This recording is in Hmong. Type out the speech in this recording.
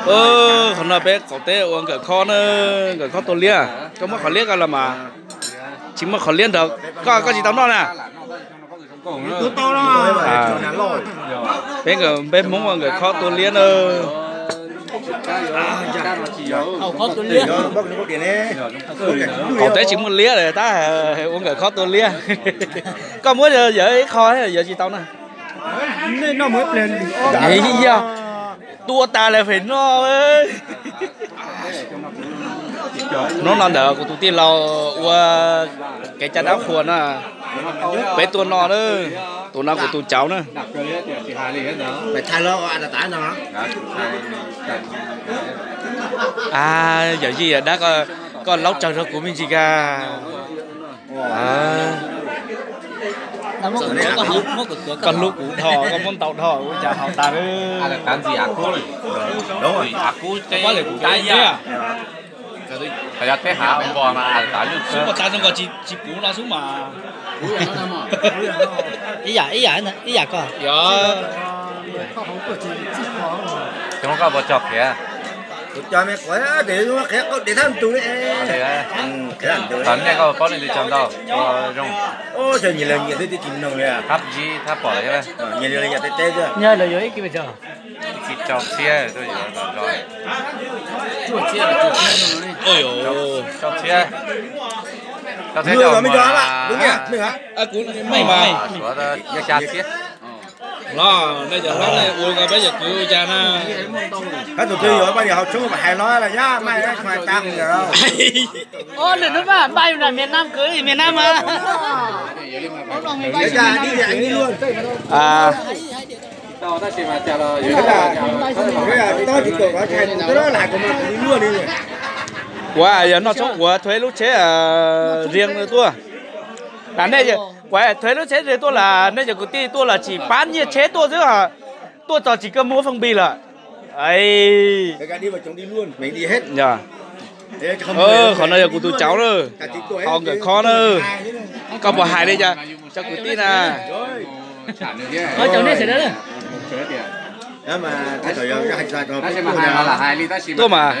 Qhov no peb qaum teb ua nkawm khob na, nkawm khob tua liab. Koj muab qhov liab koj los mas. Tsis muaj qhov liab nrog koj, koj tsis tau noj na. Peb, peb Hmoob ua nkawm khob tua liab na. Qaum teb tsis muaj liab lawm tab ua nkawm khob tua liab. Koj muab yawg ib qho, yawg tsis tau na. Yog tua tas lawm pem no. Hnub no ntawm kuv tus tij laug ua kev cai dab qhuas na, peb tuaj no na. Tus no kuv tus cauv na. Yawm yij yawm dab, koj laub tsawg rau kuv me ntsis ka. Koj hlub kuv dhau, koj muab ntau dhau ua cas haus tas. Xub pos tas zoo nkaus tsis puv no xwb mas. Ib yam, ib yam, ib yam koj. Cov me quav ces qhiav qau dev thaj ntu li. Tam nej koj paub leej twg tso ntau ua zoo? Nyias li nyias twb tsis mloog li. Thab zib thab pom li. Nyias li nyias teb teb xwb. Nyias lawv yuav ib kis pes tsawg? Ib kis rau txhiab tuaj yuav kom zoo. Rau txhiab, rau txhiab rau me cov, kuv meej mas. Suav xya txhiab. Los nej cov hlob nej ua nkaus peb cov kwv ua cas na? Koj tus twg yuav poj niam haus tshoob mas hais no los nyab, maj tshua tas yom. Lwm hnub mas npaj yus nram miền Nam, cưới miền Nam mà. Ua yog noj tshoob kuv thuê lub tsheb riêng tuaj. Nej, kuv thuê lub tsheb riêng tuaj los nej cov kwv tij tuaj los tsis pab nyiaj tsheb tuaj xwb, tuaj txog tsis kawg muab phong bì lawm. Qhov no yog kuv tus cauv na, haus nkawm khob na. Koj puas hais li cas cov kwv tij na? Tuaj mas.